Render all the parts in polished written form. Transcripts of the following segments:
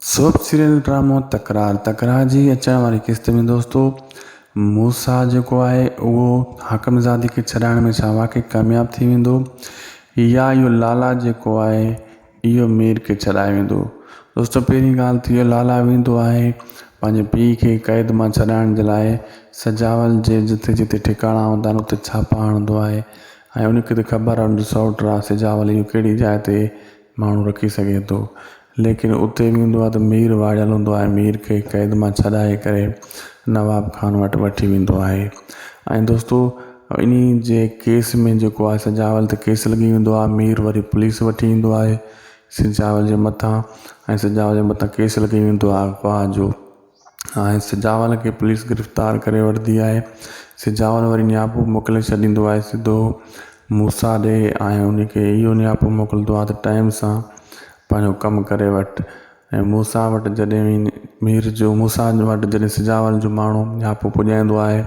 Soap serial ڊرامو تڪرار تڪرار جي اچڻ واري قسط ۾ دوستو موسيٰ جيڪو آهي اهو حاڪم زادي کي ڇڏائڻ ۾ ڇا واقعي ڪامياب ٿي ويندو يا اهو لالا جيڪو آهي اهو مير کي ڇڏائي ويندو دوستو پهرين ڳالهه ته اهو لالا ويندو آهي پنهنجي پيء کي قيد مان ڇڏائڻ جي لاء سجاول جي جتي جتي ٺڪاڻا هوندا آهن اتي ڇاپا هڻندو آهي ۽ ان کي ته خبر آهي ان جو سئوٽ آهي سجاول اهو ڪهڙي جاء تي ماڻهو رکي سگهي ٿو ليڪن اتي ويندو آهي ته مير واڙيل هوندو آهي مير کي قيد مان ڇڏائي ڪري نواب خان وٽ وٺي ويندو آهي ۽ دوستو انهي جي ڪيس ۾ جيڪو آهي سجاول تي ڪيس لڳي ويندو آهي مير وري پوليس وٺي ايندو آهي سجاول جي مٿان ۽ سجاول جي مٿان ڪيس لڳي ويندو آهي اغوا جو ۽ سجاول کي پوليس گرفتار ڪري وٺندي آهي. سجاول وري نياپو موڪلي ڇڏيندو آهي سڌو موسيٰ ڏي ۽ ان کي اهو نياپو موڪلندو آهي ته ٽائيم سان پنهنجو ڪم ڪري وٺ ۽ موسيٰ وٽ جڏهن مير جو موسيٰ وٽ جڏهن سجاول جو ماڻهو نياپو پڄائيندو آهي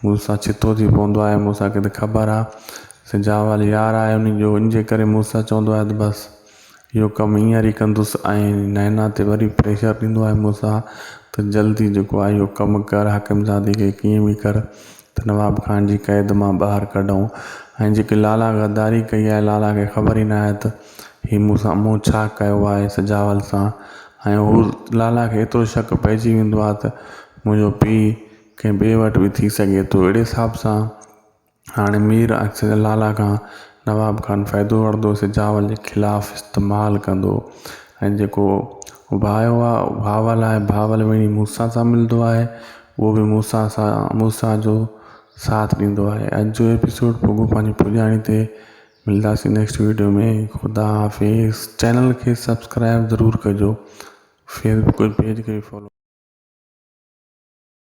موسيٰ ڇتو ٿي پوندو آهي موسيٰ کي ته خبر آهي سجاول يار آهي ان جو ان جي ڪري موسيٰ چوندو آهي ته بس اهو ڪم هينئر ئي ڪندس ۽ نينا تي وري پريشر ڏيندو آهي مون سان ته جلدي جيڪو آهي اهو ڪم ڪر حاڪم زادي کي ڪيئن به ڪر ته نواب خان جي قيد مان ٻاهر ڪڍون ۽ جيڪي لالا غداري ڪئي آهي لالا کي خبر ئي ناهي ته هي مون سان مون ڇا ڪيو آهي سجاول سان ۽ هو لالا کي ايترو شڪ پئجي ويندو آهي ته منهنجو پيء ڪنهن ٻئي وٽ به ٿي سگهي ٿو اهڙي حساب سان هاڻي مير ۽ لالا کان نواب خان فائدو وٺندو سجاول جي خلاف استعمال ڪندو ۽ جيڪو ڀايو آهي بهاول آهي بهاول وڃي موسيٰ سان ملندو آهي اهو به موسيٰ سان موسيٰ جو ساٿ ڏيندو آهي اڄ جو ايپيسوڊ پڳو پنهنجي پڄاڻي تي ملنداسين نيڪسٽ ويڊيو ۾ خدا حافظ چينل کي سبسڪرائب ضرور ڪجو فيسبڪ پيج کي فالو.